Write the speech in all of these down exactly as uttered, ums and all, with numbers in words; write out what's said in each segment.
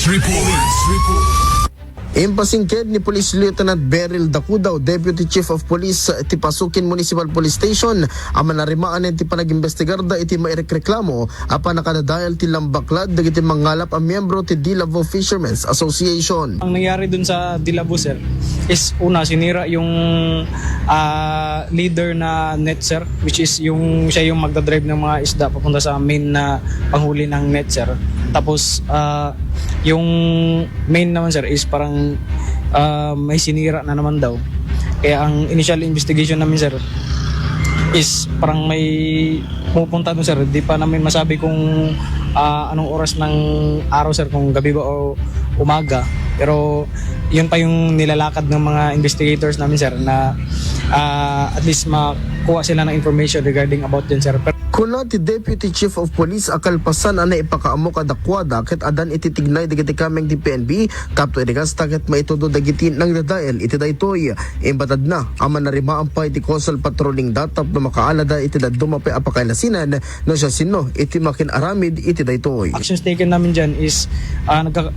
Report. Impasingked ni Police Lieutenant Beryl Dacudaw, Deputy Chief of Police ti Pasukin Municipal Police Station, a manarimaan ti panagimbestigarda iti mairekreklamo a pannakadadael ti lambaklad dagiti mangalap a miyembro ti Dilavo Fishermen's Association. Ang nangyari dun sa Dilavo, sir, is una, sinira yung, ah, leader na net, sir, which is yung, siya yung magdadrive ng mga isda papunta sa main na panghuli ng net, sir. Tapos, ah, yung main naman, sir, is parang, ah, may sinira na naman daw. Kaya ang initial investigation namin, sir, is parang may pupunta doon, sir. Di pa namin masabi kung, ah, anong oras ng araw, sir, kung gabi ba o umaga. Pero yun pa yung nilalakad ng mga investigators namin, sir, na, ah, at least makuha sila ng information regarding about din, sir. Pero Kuna ti Deputy Chief of Police a kalpasan a naipakaammo kadakuada ket addan iti tignay dagiti kameng ti P N P tapno idi kasta ket maitudo dagiti nangdadael iti daytoy. Imbatadna a manarimaan pay ti coastal patrolling da tapno makaalada iti dadduma pay a pakailasinan no siasino iti makin-aramid iti daytoy. Actions taken namin dyan is, ah, nagka-,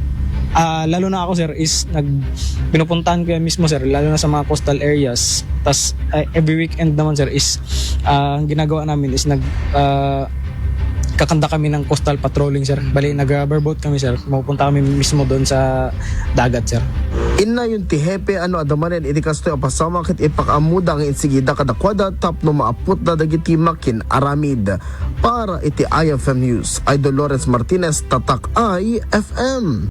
ah, lalo na ako, sir, is nag-, pinupuntahan ko yan mismo, sir, lalo na sa mga coastal areas. Tas, ah, every weekend naman, sir, is, ah, ang ginagawa namin is nag-, ah, kakanda kami ng coastal patrolling, sir. Bali, nag-rubber boat kami, sir. Mapupunta kami mismo doon sa dagat, sir. Innayon ti hepe a no adda manen iti kastoy a pasamak ket ipakaammoda nga insigida kadakuada tapno maaputda dagiti makin-aramid. Para iti I F M News, Idol Lawrence Martinez, Tatak I F M.